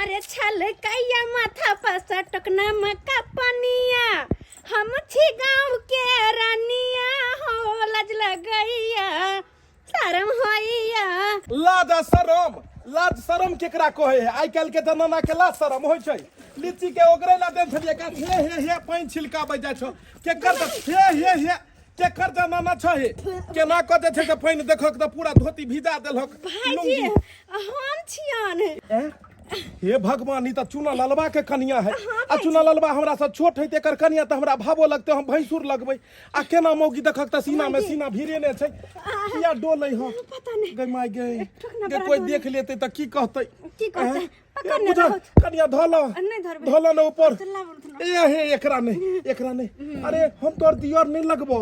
अरे छल कैया माथा पर सटकना मका पनिया, हम छी गांव के रानिया हो, लाज लगैया शरम होइया। लाज आ शरम, लाज शरम केकरा कहै है? आइ काल्हि के जमाना के लाज शरम होइ छै। लीची के ओगरै ला देन छलियै गाछ, हे हे हे पानि छिलकाबै जाइ छौ। केकर तऽ हे हे हे केकर जमाना छै हे? केना कऽ जे छै से पानि देखक तऽ पूरा धोती भिजा देलक। भाईजी लुंगी। हम छियन। ए? हे भगवान, ई तऽ चूना ललबा के कनिया है। आ चूना ललबा हमरा से छोट है, एकर कनिया तऽ हमरा भावो लगते, हम भैंसुर लगबै। आ केना मौगी देखक तऽ सीना में सीना भिड़ेने छै, किया डोलै हो? पता नहीं। गई माय गई। ठोकना गे बड़ा कोई डोले। देख लेते तऽ की कहतै? की कहतै? हैं? पकड़ ने बुझल, रहत। कनिया धलो। नहीं धरबै। धलो ने ऊपर। तो लाबू ने। ए हे, एकरा नहीं, एकरा नहीं। अरे हम तोर दियर नहीं लगबो।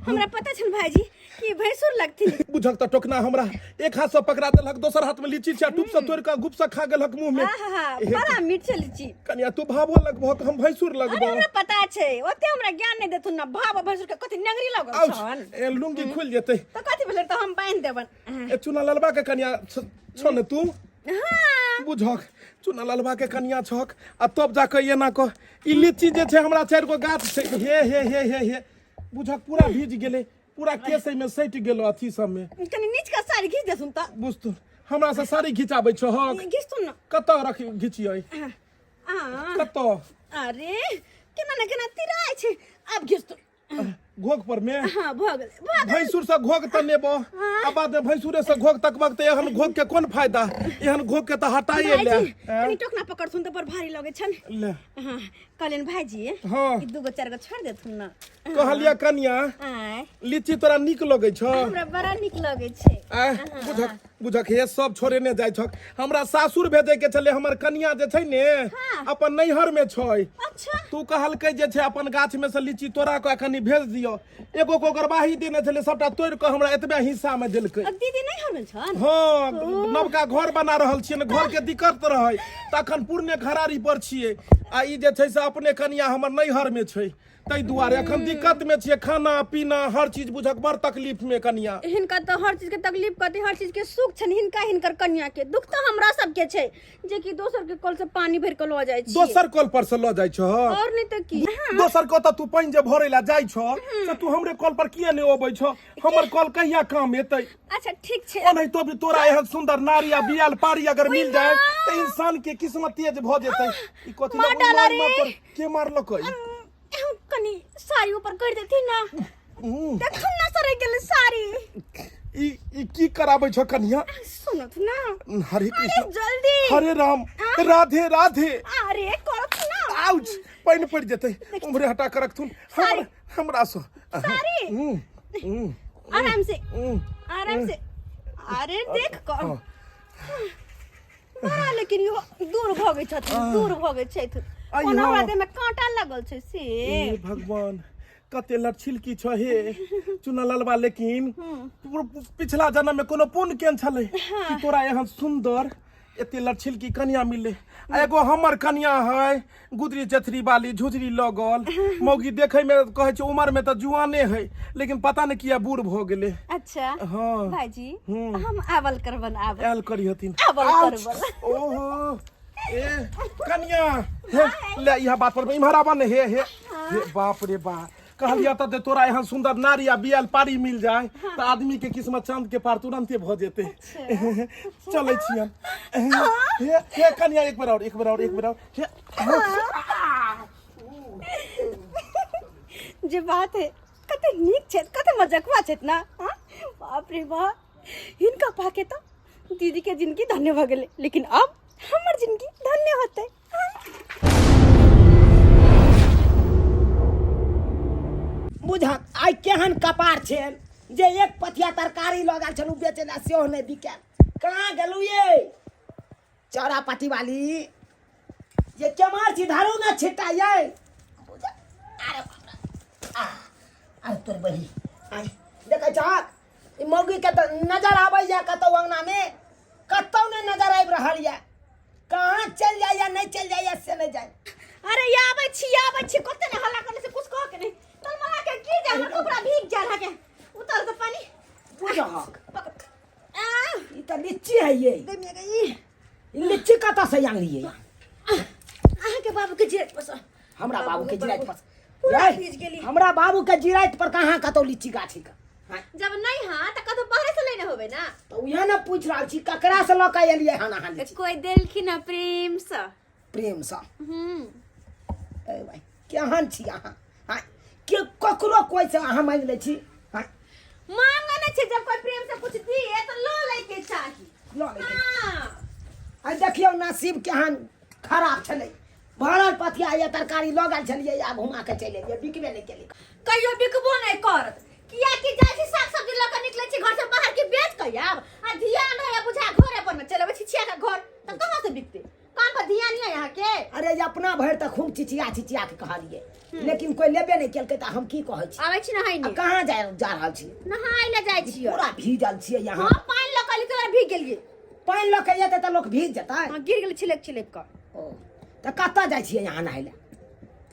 हमरा पता छन भाईजी कि भैंसुर लगथिन। बुझक तऽ टोकना हमरा एक हाथ से पकड़ा देलक, दोसर हाथ में लीची छै, टूप से तोड़ के गुप से खा गेलक मुंह में। आहा, बड़ा मीठ छै लीची। कनिया तू भावो लगबो हम भैंसुर लगबो? अरे हमरा पता छै, ओते हमरा ज्ञान नहीं देथुन ना। भाव भैंसुर के कथि नंगरी लगल आउच, छन? ए लुंगी खुल जेतै। तो कथि भेलै, तऽ हम बांधि देबन। ए चुना ललबा के कनिया छौ ने तू? हाँ। बुझक चुना ललबा के कनिया छक आ तब जाके एना कह। ई लीची जे छै हमरा चारि गो गाछ छै। हे हे हे हे हे, बुझक पूरा भीज गेलै, पूरा केस एहिमे सटि गेलो अथी सब में। कनी नीच का साड़ी घीच देथुन तऽ। बुझतु हमरा से साड़ी घिचाबै छहक? घिचथुन ना। कतऽ रख घिचियै? आ कतऽ? अरे केना ने केना तिराय छै, आब घिचथुन। घोघ पर में? हाँ, भऽ गेलै, भऽ गेलै। भैंसुर से घोघ तऽ नेबो आ बाद में भैंसुरे से घोघ तकबक तऽ एहन घोघ के कोन फायदा? एहन घोघ के तऽ हटाइए ले। भाईजी कनी टोकना पकड़थुन तऽ बड़ भारी लगै छन। ले। हाँ, कहलियनि भाईजी। हाँ। ई दूगो चारि गो छोड़ देथुन ना। कहलियै कनिया। आँय। लीची तोरा नीक लगै छौ? हमरा बड़ा नीक लगै छै। आँय, बुझक बुझक हे सब छोड़ेने जाइ छक। हमरा सासुर भेजै के छलै, हमर कनिया जे छै ने हाँ। अपन नैहर में छै। अच्छा। तू कहलकै जे छै अपन गाछ में से लीची तोड़ा कऽ कनि भेज दियौ। एगो को गरबाही देने छलै, सबटा तोड़ि कऽ हमरा एतबे हिस्सा में देलकै। आ दीदी नैहर में छन? हाँ, नवका घर बना रहल छियै ने, घर के दिक्कत रहै तखन पुरने घरारी पर छियै। आ ई जे छै से अपने कनिया हमर नैहर में छै, ताहि दुआरे अखन दिक्कत में छियै। खाना पीना हर चीज बुझक बड़ तकलीफ में कनिया। हिनका तऽ हर चीज के तकलीफ कथी, हर चीज के सुख छनि हिनका, हिनकर कनिया के। दुख तऽ हमरा सबके छै जे कि दोसर के कल से पानी भरि के लऽ जाइ छी। दोसर कल पर से लऽ जाइ छह? और नहीं तऽ की। दोसर कल तऽ तू पानि जे भरै ला जाइ छह से तू हमरे कल पर किया नहि अबै छह? हमर कल कहिया काम एतै? अच्छा ठीक छै। ओनाहितो भी तोरा एहन सुंदर नारी आ बियाल पारी अगर मिल जाए तऽ इंसान के किस्मत तेज भऽ जेतै। ई कथी मार लए डाला मार रे। मार कर के मारलकै? हम कनी साड़ी ऊपर कर देती ना। देखन ना सरे गेल साड़ी। ई ई की कराबै छ कनिया? सुनत ना। हरे अरे कृष्ण जल्दी। हरे राम राधे राधे। अरे करत ना। आउच, पानि पड़ि जेतै, उम्हरे हटा के रखथुन। साड़ी। हमरा से साड़ी। आराम से, आराम से। अरे देख कर। हाँ। बड़ा लेकिन इहो दूर भऽ गेल छथिन, दूर भऽ गेल छथि। आइ ओना हँ। हमरा देह में कांटा लगल छै से। हे भगवान, कते लड़छिलकी छ हे चुना ललबा। लेकिन पिछला जन्म में कोनो पुण्य केन छलै कि तोरा एहन सुंदर एते लड़छिलकी कनिया मिलले। आ एगो हमर कनिया है गुदरी चथरी वाली, झुझरी लगल मौगी, देखै में कहै छै उमर में तऽ जुआने है, लेकिन पता नहीं किया बूढ़ भऽ गेलै। अच्छा। हाँ। भाईजी, हम आवल करबन आब। आयल करी हथिन। आवल आउच! करबन। ओहो ए कनिया, हे ले इहा बात पर इम्हर आबा ने। हे हे हे, बाप रे बा, कहलिया तऽ जे तोरा एहन सुंदर नारी आ बियाल पारी मिल जाए तऽ आदमी के किस्मत चांद के पार तुरंते भऽ जेतै। चलै छी हम। हे हे कनिया, एक बेर और, एक बेर और, एक बेर और। हे जे बात है, कते नीक छै, कते मजकवा छै ना। हाँ? बाप रे बाप, हिनका पाके तो दीदी के जिंदगी धन्य भऽ गेलै, लेकिन अब हमर जिंदगी धन्य होतै। बुझक आइ केहन कपार छै जे एक पथिया तरकारी लऽ गेल छलहुँ बेचै लए, सेहो नहि बिकायल। कहाँ गेलहुँ ये चौरा पाटी वाली? ये केम्हर छी? धरू ने छिट्टा ये। बुझक, अरे बाप रे, आ, अरे तोर बही आइ देखै छहक ई मौगीके तऽ नजर आबैया कतहु अङ्गनामे? कतहु नहि नजर आबि रहल यऽ। कहाँ चलि जाइया, नहि चलि जाइया से नहि जानि। अरे ये आबै छी, आबै छी, कते ने हल्ला करने से कुछ कह के नहीं। तल मरा के गिर जा, हमर कपड़ा भीग जा के उतर दे पानी। बुझहक पकड़। आ ई तऽ लीची है ये। दे में गई। लीची कतऽ से आनलियै अहाँके बाबू के जिराइत पर हमरा बाबू के जिराइत पर पूरा ये, भीज गेली। हमरा बाबू के जिराइत पर कहाँ कतौ लीची गाछी के हाँ, जब नहीं हाँ तऽ कतौ बाहरे से लेने होबे ना तऽ उएह ने पूछि रहल छी ककरा से लऽ कऽ एलियै हन अहाँ लीची कोई देलखिन हँ प्रेम से प्रेमसँ हम्म ए भाइ केहन छी अहाँ हाँ के ककरो कोइ से अहाँ मांगि लै छी हाँ मांगे नहीं छै जब कोई प्रेम से कुछ दिए तो लो लेके चाही लऽ लै के। हाँ आइ देखियौ नसीब केहन खराब छलै भरल पथिया ये तरकारी लऽ गेल छलियै आ घुमा के चलि एलियै बिकबे नहि केलै कहियो बिकबो नहीं करत किया कि जाइ छी साग सब्जी लऽ के निकलै छी घर से बाहर के बेच के आब आ ध्यान रहे बुझा घरे पर में चलबै छी छिया के घर तऽ कहाँ से बिकते कान पर ध्यान नहीं यहाँ के अरे ये अपना भरि तऽ खूब चिचिया चिचिया के कहलियै लेकिन कोई लेबे नहि केलकै तऽ हम की कहै छी आबै छी नहाय आ ने कहाँ जा जा रहल छी नहाय ले जाइ छी पूरा भीजल छियै यहाँ हाँ पानि लऽ के अली तऽ भीग गेलियै पानि लऽ के एतै तऽ लोक भीज जेतै हाँ गिर गेलै छिलक छिलक कऽ ओ तऽ कतऽ जाइ छियै यहाँ नहाय लए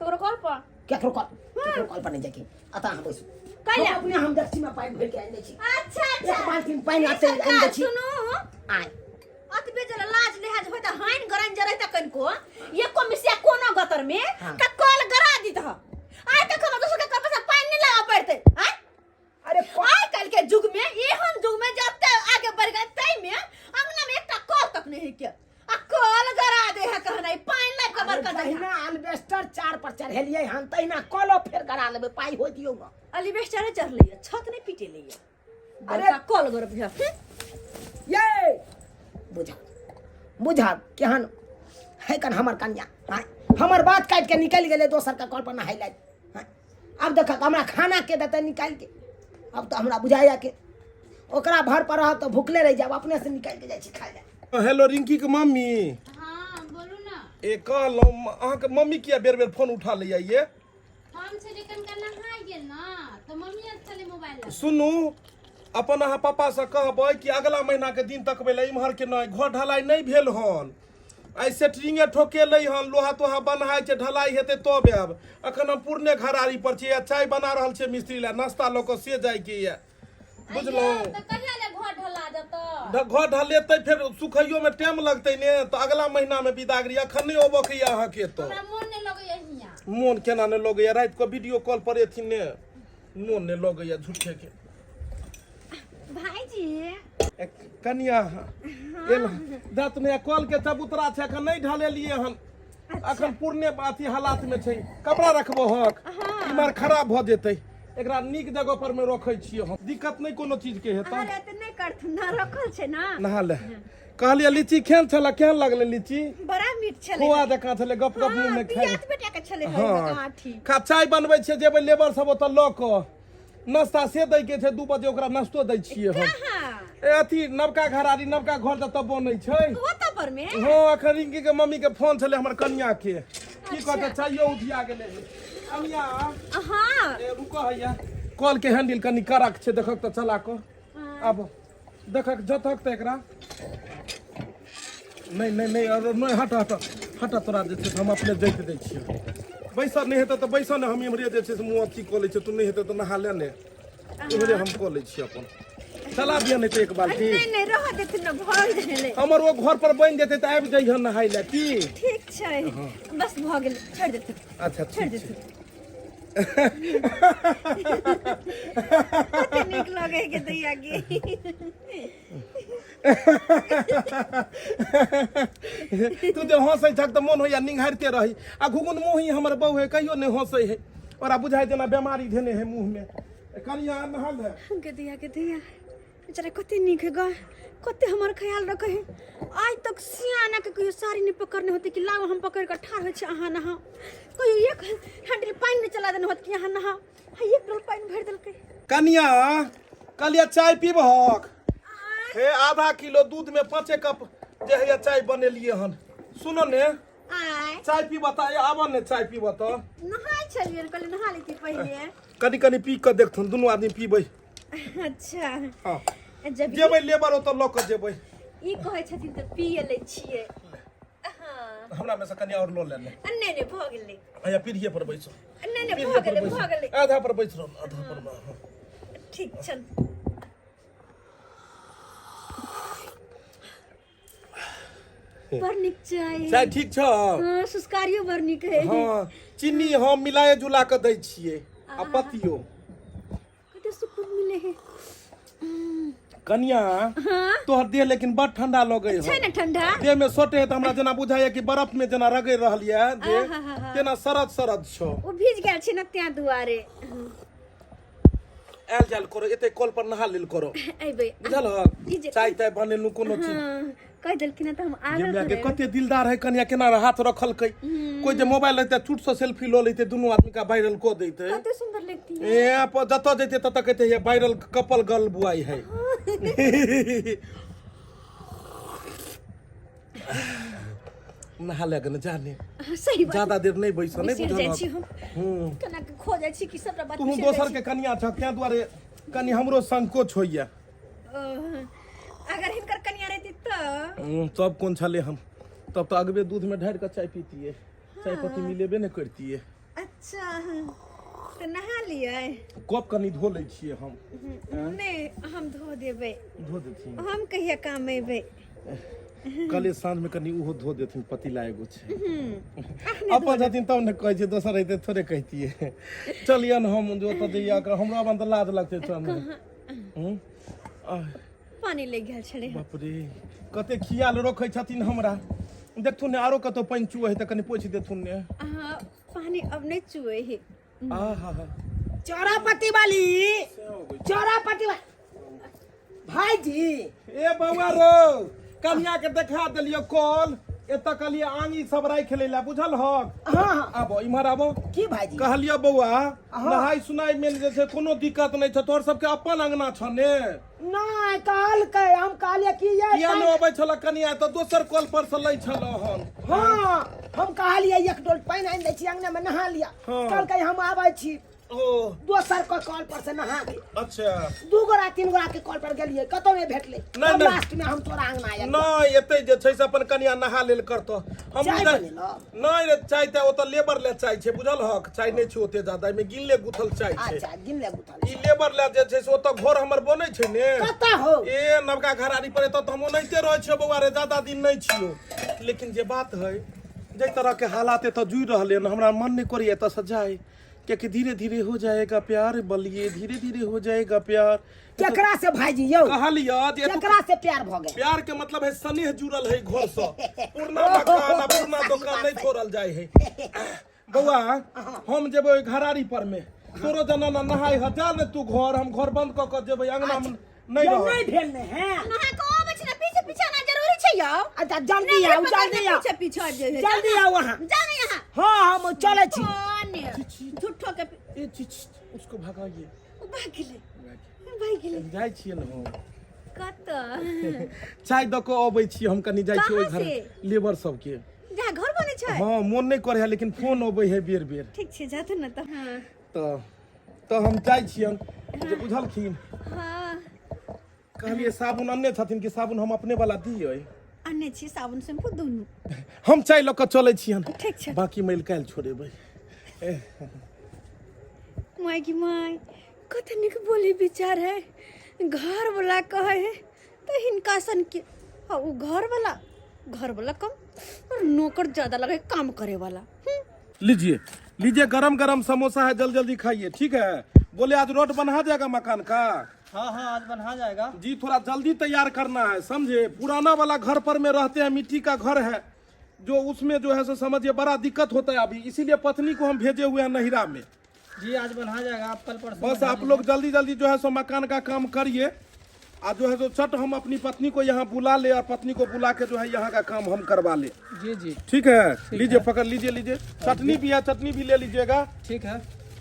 तोरो कल पर केकरो कल केकरो कल पर नहि जाइके अतऽ अहाँ बैसू कैला? हम अपने हम देखছি में पानि भरि के आनि दै छी अच्छा अच्छा एक बाल्टीन पानि आते आनि दै छी सुनू आय अतबे जरा लाज लिहाज होय त हाइन गरन जरै त कनको एको मिसिया कोनो गतर में हाँ। त कल गरा दित ह आइ तक हम दोसर के कल पर से पानि नहीं लगा पड़ते आय अरे आइ काल्हि के युग में एहन युग में जते आगे बढ़ गए तै में अंगना में एकटा कल तक नहीं के आ कल गरा दे है कहनाइ पानि लाबि के बरकत दे जहिना अल्बेस्टर चार पर चढ़ेलियै हन तहिना कलो फेर गरा लेबै पाइ हो दियौ ने अलिबेस्टर चढ़लै छत नहीं पीटेलै अरे अरे कल गर भैया ये बुझा बुझा केहन है कन हमर कन्या हाँ हमर बात काटि के निकलि गेलै दोसर के कल पर नहाय लए हाँ आब देख हमरा खाना के देतै निकालि के अब तऽ हमरा बुझाइया के ओकरा भर पर रहब तऽ भुखले रहि जायब अपने से निकालि के जाइ छी खाय लए हेलो रिंकी के मम्मी हाँ बोलू ना ए कहलहुँ अहाँके मम्मी किया बेर बेर फोन उठा लैया ये हम छलियै कनिका नहाय गेल ना तऽ मम्मी आर छलै मोबाइल लग सुनू अपन अहाँ पापासँ कहबै कि अगला महीनाके दिन तकबै लए इम्हरके नहि घर ढलाई नहि भेल हन आइ सेटरिंगे ठोकेलै हन लोहा तोहा बन्हाइ छै ढलाई हेतै तब आयब अखन हम पुरने घरारी पर छी आ चाय बना रहल छियै मिस्त्री लए नाश्ता लऽ कऽ से जाइके यऽ बुझलहुँ तऽ कहिया ले घर ढला जेतऽ घर ढलेतै फेर सुखैयोमे टाइम लगतै ने तऽ अगला महीनामे बिदागरी अखन नहि अबऽके यऽ अहाँके तऽ हमरा मोन नहि लगैया हियाँ मोन केना नहि लगैया राति कऽ वीडियो कॉल पर एथिन ने मोन नहि लगैया झूठेके भाईजी ए, कनिया एल दत ने कल के चबूतरा छै अखन नहि ढलेलियै हन अखन पुरने अथी हालात में छै कपड़ा रखबो हक इमहर खराब भऽ जेतै एकरा नीक जगह पर में रखै छियै हम दिक्कत नहि कोनो चीज के हेतै अरे तऽ नहि करथुन ना रखल छै ना नहा ले कहलियै लीची केहन छलै केहन लगलै लीची बड़ा मीठ छलै खोआ जकाँ छलै गप गप मुँह में खाइ पियाज बेटा के छलै हँ आठी खा चाय बनबै छियै जेबै लेबर सब ओतऽ लऽ कऽ नाश्ता से दै के छै 2 बजे ओकरा नाश्तो दै छियै हम कहाँ ए अथी नवका घरारी नवका घर जतऽ बनै छै ओतऽ पर में हँ अखन रिंकी के मम्मी के फोन छलै हमर कनिया के की कहते चाइयो उठिया गेलै कनिया हाँ ए रुको हैया कल के हैंडल कनि कड़क छै देखक तऽ चला कऽ आब देखक जतक तऽ एकरा नहि नहि नहि अरे नहि हट हट हट तोरा जे छै से हम अपने जैत दै छियै बैसऽ नहि हेतै तऽ बैसऽ ने हम इम्हरे जे छै से मुँह अथी कऽ लै छियै तू नहि हेतै तऽ नहा ले ने इम्हरे हम कऽ लै छियै अपन चला दिअ नहि तऽ एक बाल्टी नहि नहि रह देथिन ने भऽ गेलै हमर ओ घर पर बनि जेतै तऽ आबि जइहन नहाय लए की ठीक छै बस भऽ गेलै छोड़ि देथिन अच्छा छोड़ि ठीक छै देथिन कते नीक लगै के दैया के तू जे हंसै छक तऽ मोन होइया निंघारिते रही आ घुघुन मुँह ही हमर बहु है कहियो नहि हंसै है ओकरा बुझाइ जेना बेमारी धेने है मुँह मे कनिया नहा ले गे दैया के दैया बेचारा कते नीक है गा कते हमर ख्याल रखे है आइ तक सियाना के कहियो साड़ी नहीं पकड़ने होते कि लाओ हम पकड़ के ठाढ़ होइ छी अहाँ नहाओ कहियो एक हैंडल पानि नहीं चला देने होत कि अहाँ नहाओ हाँ एक डोल पानि भरि देलकै कनिया कहलियै चाय पीबहक हे आधा किलो दूध में 5 कप जे हैया चाय बनेलियै हन सुनो ने आय चाय पीबह तऽ आबऽ ने चाय पीबह तऽ नहाय छलियै कहलियै नहा लेती पहिले कनि कनि पी कऽ देखथुन दुनू आदमी पीबै अच्छा हँ जब जेबै लेबर ओतऽ लऽ कऽ जेबै ई कहै छथिन तऽ पिए लै छियै हँ हमरा में से कनि आओर लऽ ले ने नहि नहि भऽ गेलै हैया पीढ़िए पर बैसो नहि नहि पीढ़िए भऽ पर गेलै बैसो भऽ गेलै आधा पर बैस रहल आधा पर हँ। ठीक छनि बड़ नीक चाय चाय ठीक छौ हाँ सुस्कारियो बड़ नीक है हँ चीनी हम मिलाए जुला कऽ दै छियै आ पतियो कते सुकून मिले है कनिया हाँ तोहर देह लेकिन बड़ ठंडा लगै छै है ने ठंडा देह में सटे है तऽ हमरा जेना बुझाइया कि बर्फ में जेना रगड़ रहल ये देह आहाहाहा। तेना सरद सरद छौ ओ भीज गेल छै ने त्यां दुआरे आयल जायल करो एते कल पर नहा लेल करो अयबै बुझल ई जे- चाय ताय बनेलहुँ कोनो चीज हाँ कहि देलखिन हँ तऽ हम जे आगल माय के करबै कते दिलदार है कनिया केना हाथ रखलकै कोई जे मोबाइल रहते चुट से सेल्फी लऽ लेते दुनू आदमी का वायरल कऽ देते कते सुंदर लगती है ए पर जतऽ जैते ततऽ कहते ये वायरल कपल गर्ल बुआई है नहा ले ने जाने हाँ, सही बात ज्यादा देर नहीं बैस नहीं बिसरि बुझल जाइ छी हम हूँ केना के खो जाइ छी कि सबटा बात तू बिसरि दोसर जाइ के कनिया छ तें दुआरे कनि हमरो संकोच होइया छी। ओ, अगर हिनकर कनिया रहती तऽ तब कोन छलै हम तब तऽ अगबे दूध में ढारि कऽ चाय पीतियै चाय पत्ती मिलेबे नहि करतियै अच्छा तऽ नहा लियै कप कनि धो लै छियै हम नहि हम धो देबै धो देथिन हम कहिया काम एबै कले साँझ में कनि ओहो धो देथिन पतीला एगो छै अपन छथिन तब ने कहै छियै दोसर हेतै थोड़े कहितियै चलियन हम जो ओतऽ जइया हमरो अपन तऽ लाज लगतै चल पानी लागि गेल छलै बाप रे कते खियाल रखै छथिन हमरा देखथुन ने आरो कतौ पानि चुअ है तऽ कनि पोछि देथुन ने अहाँ पानी अब नहि चुए है आहा हा चौरापट्टी वाली चौरापट्टी वाली भाईजी ए बौआ रो कनिया के देखा देलियो कॉल एतऽ कहलियै आंगी सब राखि लै लए बुझल हक हाँ हाँ आबो इम्हर आबो की भाईजी कहलियो बौआ नहाय सुनाय में जे छै कोनो दिक्कत नहि छै तोहर सबके अपन अंगना छ ने नहि कहलकै हम कहलियै कि ये किया नहि अबै छल कनिया तऽ दोसर कल पर से लै छल हन हाँ हम कहलियै एक डोल पानि आनि दै छी अंगना में नहा लिअ हाँ। कहलकै हम आबै छी ओ दोसर के कल पर से नहा के अच्छा दू गोरा तीन गोरा के कल पर गेलियै कतौ नहि भेटलै नहि, तब नहि। लास्ट में हम तोरा अंगना आयल नहि एतै जे छै से अपन कनिया नहा लेल करतौ हम चाय नहि बनेलौ? नहि रे चाय तऽ ओतऽ लेबर ले चाय छै बुझल हक चाय नहि छै ओते ज्यादा एहिमे गिनले गुथल चाय छै अच्छा गिन ले गुथल ई लेबर ले जे छै से ओतऽ घर हमर बनै छै ने कतऽ हो ए नवका घरारी पर एतऽ तऽ हम ओनाहिते रहै छियौ बौआ रे ज्यादा दिन नहि छियौ लेकिन जे बात है जाहि तरहके हालात एतऽ जुड़ि रहलै हन हमरा मन नहि करैए एतऽसँ जाय कियाकि धीरे धीरे हो जाएगा प्यार बलिए धीरे धीरे हो जाएगा प्यार केकरा से भाईजी यौ कहलियै जे एतुका केकरा से प्यार भऽ गेल प्यार के मतलब है स्नेह जुड़ल है घर से पुरना मकान आ पुरना दुकान नहीं छोड़ल जाय है बौआ हम जेबै ओहि घरारी पर में तोरो जनाना नहाय ह जा ने तू घर हम घर बंद कऽ के जेबै अंगना में नहीं यौ रह नहि भेल ने हैं नहा के आबै छै ने पीछे पीछे आना जरूरी छै यौ अच्छा जल्दी आउ जल्दी आउ पीछे पीछे आबि जाइ जल्दी आउ अहाँ जा ने यहाँ हाँ हम चलै छी कौन झूठो के ए छी छी, उसको भगाइए ओ भागि गेलै भागि गेलै जाइ छियै ने हम कतऽ चाय दऽ कऽ अबै छी हम कनि जाइ छी ओहि कहाँ घर से? लेबर सबके जहाँ घर बनै छै हँ मोन नहि करै है लेकिन फोन अबै है बेर बेर ठीक छै जाथु ने तऽ हाँ तऽ हम जाइ छियनि जे बुझलखिन हाँ कहलियै साबुन अनने छथिन कि साबुन हम अपने वाला दियै अनने छी साबुन शैम्पू दुनू हम चाय लऽ कऽ चलै छियनि ठीक छै बाकी मैल काल्हि छोड़ेबै माय की माय कते नीक बोली विचार है घर वाला कहे है तो हिनका सन के आ उ घर वाला कम और नौकर ज्यादा लगे काम करे वाला हम्म। लीजिए लीजिए गरम गरम समोसा है जल्दी जल्दी खाइए ठीक है बोले आज रोड बना जाएगा मकान का हाँ हाँ आज बना जाएगा जी थोड़ा जल्दी तैयार करना है समझे पुराना वाला घर पर में रहते हैं मिट्टी का घर है जो उसमें जो है सो समझिए बड़ा दिक्कत होता है अभी इसीलिए पत्नी को हम भेजे हुए हैं नहिरा में जी आज बना जाएगा आप कल परसों बस आप लोग जल्दी जल्दी जो है सो मकान का काम करिए आ जो है सो चट हम अपनी पत्नी को यहाँ बुला ले और पत्नी को बुला के जो है यहाँ का काम हम करवा ले जी जी ठीक है लीजिए पकड़ लीजिए लीजिए चटनी भी है चटनी भी ले लीजिएगा ठीक है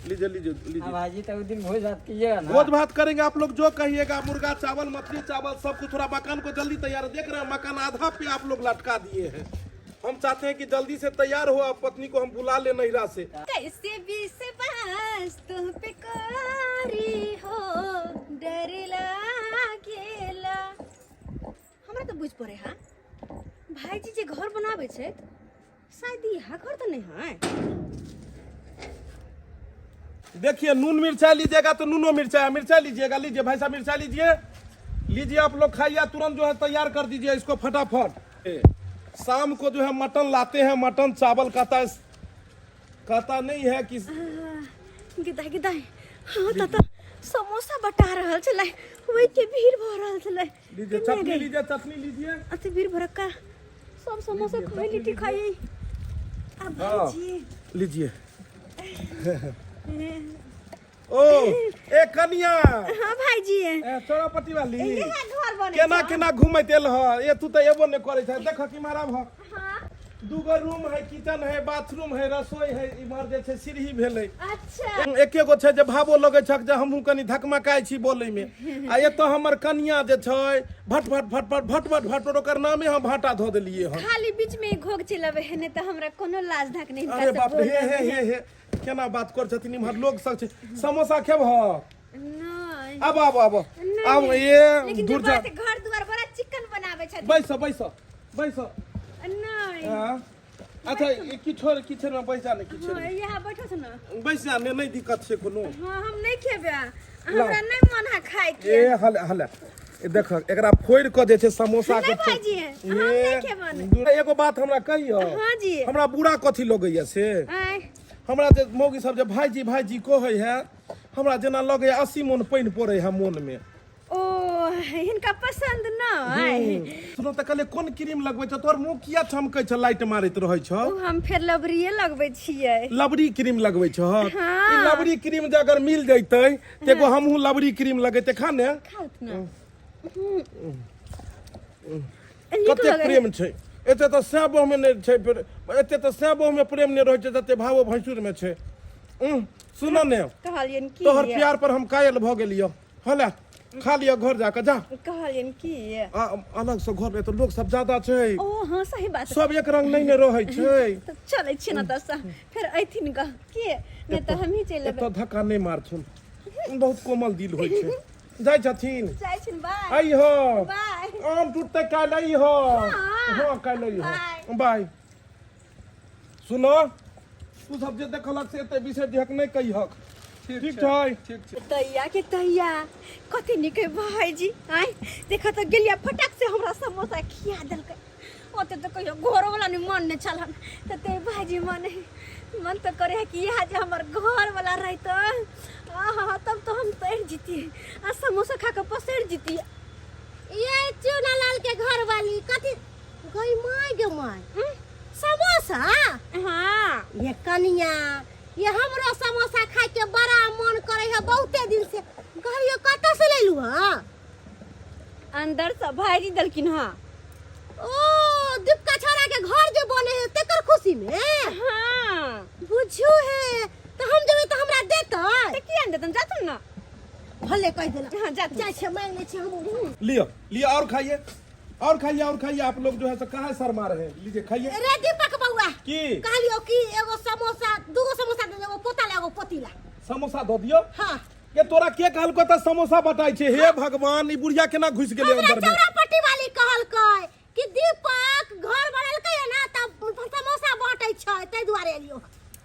लीजिए लीजिए लीजिए हाँ भाई जी तो उस दिन भोज भात कीजिएगा ना भोज भात करेंगे आप लोग जो कहिएगा मुर्गा चावल मछली चावल सब कुछ थोड़ा मकान को जल्दी तैयार देख रहे हैं मकान आधा पे आप लोग लटका दिए हैं हम चाहते हैं कि जल्दी से तैयार हो आप पत्नी को हम बुला ले नहिरा से कैसे विश्वास तुम पे करी हो डर लागेला हमरा तऽ बुझ पड़े हा भाईजी जे घर बनाबै छै शायद इहा घर तऽ नहि है देखिए नून मिर्चा लीजिएगा तो नूनो मिर्चा है मिर्चा लीजिएगा लीजिए भाई साहब मिर्चा लीजिए लीजिए आप लोग खाइए तुरंत जो है तैयार कर दीजिए इसको फटाफट ए, शाम को जो है मटन लाते हैं, मटन चावल खाता है, कहता नहीं है कि गिदा गिदा। हाँ, त समोसा बटा रहल छलै, ओहि के भीड़ भऽ रहल छलै। लीजिए, चटनी लीजिए, चटनी लीजिए। अति भीड़ भड़क्का सब समोसा खाई, लिट्टी खाई आ भाईजी। लीजिए। ओ ए कनिया। हाँ भाईजी। ए चौरापट्टी वाली। इहे घर बनै केना छै। केना घुमैत एल ह ए, तू तऽ एबो नहि करै छै। देख कि मारा भ हाँ। दूगो रूम है, किचन है, बाथरूम है, रसोई है, इम्हर जे छै सीढ़ी भेलै। अच्छा। एके गो छै जे भावो लगै छक जे हमहूँ कनि धकमकाइ छी बोलैमे, आ एतऽ हमर कनिया जे छै भट भट भट भट भट भट भट, ओकर नामे हम भाटा धऽ देलियै हन। खाली बीच में घोघ चिलबे है, नहीं तो हमरा कोनो लाज धाक नहीं। अरे बाप रे, हे हे हे हे, केना बात कर छथिन, इम्हर लोग सब छै। समोसा खेबह? नहीं। आब आब आब नहीं। आब ये लेकिन जे दूर जा। बात, घर दुआर बड़ा चिकन बनावे छथिन। बैस बैस बैस। नहीं। हाँ। अच्छा, ई किछो किचन में बैस जा ने, किचन हाँ, यहाँ बैठो छ ना। बैस जा ने, नहीं दिक्कत छै कोनो। हाँ, हम नहीं खेबे, हमरा नहीं मन है खाए के। ए हले हले, ए देख, एकरा फोड़ि कऽ जे छै समोसा के। नहीं भाईजी, हम नहीं खेबन। एगो बात हमरा कहियो। हाँ जी। हमरा बुरा कथी लगैया से? आय। हमरा जे मौगी सब जे भाईजी भाईजी कहै है, हमरा जेना लगैया 80 मोन पानि पड़ै है मोन में। ओ हिनका पसंद न आय। सुनो तऽ, कहले कोन क्रीम लगबै छ? तोहर मुँह किया चमकै छ, लाइट मारैत रहै छ? ओ हम फेर लबरिये लगबै छियै। लबरी क्रीम लगबै छ? हाँ। ई लबरी क्रीम जे अगर मिल जैतै तऽ एगो हमहूँ लबरी क्रीम लगेतै। खा ने। खाउत न। नीक कते लगै। प्रेम छै एते तऽ सैबो में नहि छै, फेर एते तऽ सैबो में प्रेम नहि रहै छै जते भावो भैंसुर में छै। सुन ने। कहलियन की? तोहर प्यार पर हम कायल भऽ गेलियौ। हले खा लिअ, घर जाकऽ जा। कहलियन की? आ, अलग से घर में तऽ लोग सब ज्यादा छै। ओ हाँ, सही बात। सब एक रंग नहीं ने रहै छै। तऽ चलै छी ने तऽ फेर अयथिन ग के, नहि तऽ हमही चलि एबै। एतऽ धक्का नहि मारथुन, बहुत कोमल दिल होइ छै। जाइ छथिन। जाइ छिन, बाय। अइहो। बाय। आम टूटते काल्हि अइहो। हाँ, काल्हि अइहो। बाय। बाय। सुनो, तू सब जे देखलक से एते बिसरि दिहक, नहि कहिहक। ठीक छै? ठीक छै। तैया के तैया कथी निक है भाईजी। आय देख तऽ गेलिया, फटाक से हमरा समोसा खिया देलकै। ओते तऽ कहियो घरो वाला नहीं मन नहीं छलन, तऽ ते भाईजी मन है, मन तऽ करे है कि इएह जे हमर घर वाला रहितो, आहा, तब तो हम तैर जीती आ समोसा खा के पसरि जीती। ये चूनालाल के घर वाली कथी गई my गे my, samosa? हाँ। ये कनिया, ये हमरो समोसा खाय के बड़ा मन करे है बहुते दिन से। कहलियो कतऽ से लेलू? हाँ। अंदर से भाईजी देलखिन। हाँ। ओ दीपका छोरा के घर जे बने है तेकर खुशी में? हाँ। बुझू है तऽ हम जेबै तऽ हमरा देतै? तऽ किया नहि देतन, जाथुन ने। भले कहि देला। हाँ, जाथुन। जाइ छियै, मांगि लै छियै हम। लियो लियो, और खाइए, और खाइए, और खाइए। आप लोग जो है सो कहाँ शर्मा रहे हैं, लीजिए, खाइए। रे दीपक बउआ। की? कहलियो कि एगो समोसा, दूगो समोसा दे दे, एगो पोता ला, एगो पोती ला। समोसा दऽ दियौ? हाँ। के तोरा के कहलको तऽ समोसा बटाइ छै? हे भगवान, ई बुढ़िया केना घुसि गेलै हमरा अंदर में? चौरा पट्टी वाली कहलकै कि दीपक घर बनेलकै है ना तब समोसा बांटै छै, ताहि दुआरे एलियो।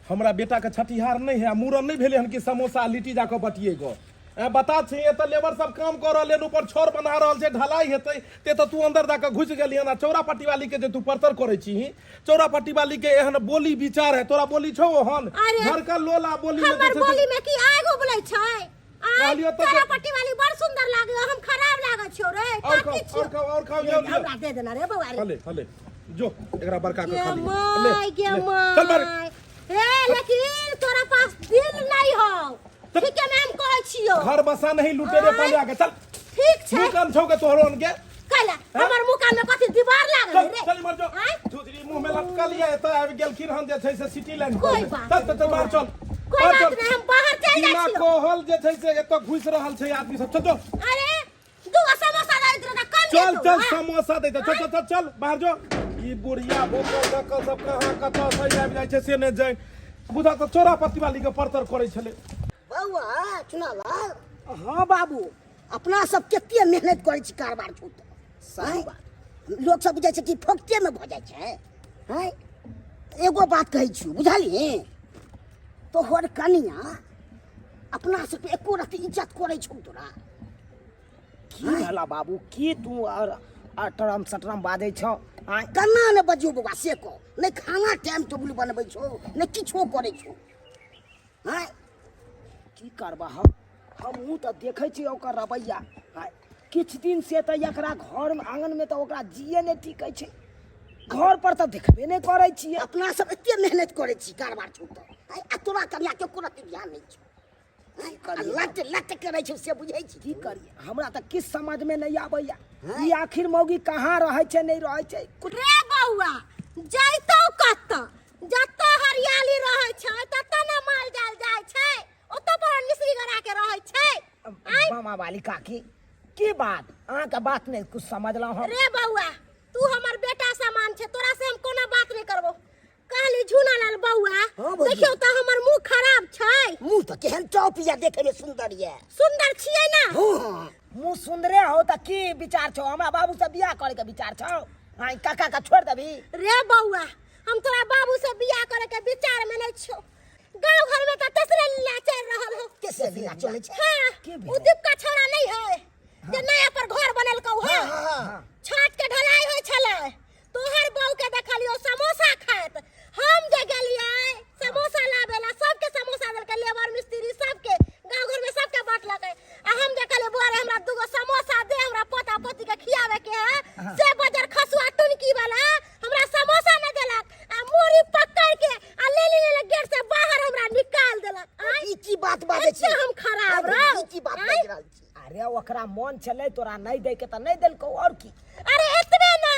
हमरा बेटा के छठिहार नहीं है, मूड़न नहीं भेलै हन कि समोसा आ लिट्टी जाकऽ बटिएगो? ए बता छी, एतऽ लेबर सब काम कऽ रहल हन, ऊपर छड़ बना रहल छै, ढलाई हेतै, ते तऽ तू अंदर जाकऽ घुसि गेली हन आ चौरा पट्टी वाली के जे तू परतर करै छीही। चौरा पट्टी वाली के एहन बोली विचार है? तोरा बोली छौ ओहन? अरे, घर का लोला बोली में हमर जे छै से- बोली में की आगो बोलै छै? आय, कहलियौ तऽ चौरा पट्टी वाली बड़ सुंदर लागे, हम खराब लागै छियौ रे? और काकी खाओ। छियौ। और खाओ, और खाओ, जाओ, लियो। हमरा दे देना रे बौआ रे। हले हले, जो एकरा बड़का के गे खा लियो। My ले, गे ले। चल बाहर। My. ए लेकिन तोरा पास दिल नहीं हौ, ठीक है मैम, कहै छियौ। घर बसा नहीं लुटेरे पहले आके, चल। ठीक छै। मुँह कान छौ के तोहरो के? कैला हमर मुँह कान में कथी दीवार लागल चल। रे? चल मर जो। आँय? झुझरी मुंह में लटकल ये एतऽ आबि गेलखिन हन जे छै से सिटी लाइन। कोई बात चल चल चल, बाहर चल। कोई बाहर बात चल। नहीं, हम बाहर चल जाइ बिना छियौ। कहल जे छै से एतऽ घुसि रहल छै आदमी सब। चल जो। अरे दूगो समोसा दै दे कम। चल। देतौ, चल। हाँ? समोसा दै चल चल चल चल, बाहर जो। ई बुढ़िया भूखल धक्कल सब कहाँ कतऽ से आबि जाइ छै से नहि जाय। बुझा तऽ चोरा पत्ती वाली के परतर करै छलै। बौआ चुनालाल। हाँ बाबू, अपना सब कते मेहनत करै छी, कारबार छूट सही बात। लोक सब बुझै छै कि फोकटेमे भऽ जाइ छै। हैं, एगो बात कहै छी, बुझलियै? तोहर कनिया अपना सबके एको रत्ती इज्जत करै छौ तोरा? की भेला बाबू, की तू और अटरम सटरम बाजै छौ? आँय केना ने बजियौ बौआ से कह नहि खाना टाइम टेबुल बनबै छौ नहि किछो करै छौ आँय की करबा हम हमहूँ तऽ देखै छियै ओकर रवैया आँय किछु दिन से तऽ एकरा घरमे आङनमे तऽ ओकरा जिए नहि टिकै छै घर पर तऽ देखबे नहि करै छियै अपना सब एते मेहनत करै छी कारबार छौ तऽ आँय आ तोरा कनिया के एको रत्ती ध्यान नहि छौ आँय, आ लट लट करै छौ से बुझै छी की करियै हमरा तऽ किछु समझमे नहि आबैया ई आखिर मौगी कहाँ रहै छै नहि रहै छै कुछ रे बौआ जैतौ कतऽ जतऽ हरियाली रहै छै ततऽ ने माल जाल जाइ छै ओतऽ पर मिश्री गरा के रहै छै आँय मामा वाली काकी की बात अहाँके बात नहि कुछ समझलहुँ हम रे बौआ तू हमर बेटा समान छै तोरा से हम कोनो बात नहि करबो कहली झूना लाल बौआ हाँ, भौजी। देखियौ तऽ हमर मुंह खराब छै मुँह तऽ केहन चौप यऽ देखै मे सुन्दर यऽ सुंदर छियै ना हँ मुँह सुन्दरे हो तऽ की विचार छौ हमरा बाबू से बियाह करे के विचार छौ हाँ काका के छोड़ देबी रे बौआ हम तोरा बाबू से बियाह करे के विचार में नहीं छियो गांव घर में तो तेसरे लीला चल रहल हो तेसरे लीला चलै छै? हाँ के भेलै? उ दीपका छौड़ा नहीं है जे नया पर घर बनल कौ है हाँ, छत के ढलाई होय छलै तोहर बहू के देखलियो समोसा खाइत हम जे गेलियै समोसा लाबे ला सबके समोसा देलकै लेबर मिस्त्री सबके गांव घर में सबके बांटलकै आ हम जे कहलियै बौआ रे हमरा दूगो समोसा दे हमरा पोता पोती के खियावे के है से बजर खसुआ टुनकी वाला हमरा समोसा नहि देलक आ मूड़ी पकड़ के आ ले ले ले गेट से बाहर हमरा निकाल देलक आँय ई की बात बाजै छी एते हम खराब रहो ई की बात बाजि रहल छी अरे ओकरा मन छलै तोरा नहि दै के तऽ नहि देलकौ आओर की अरे एतबे ना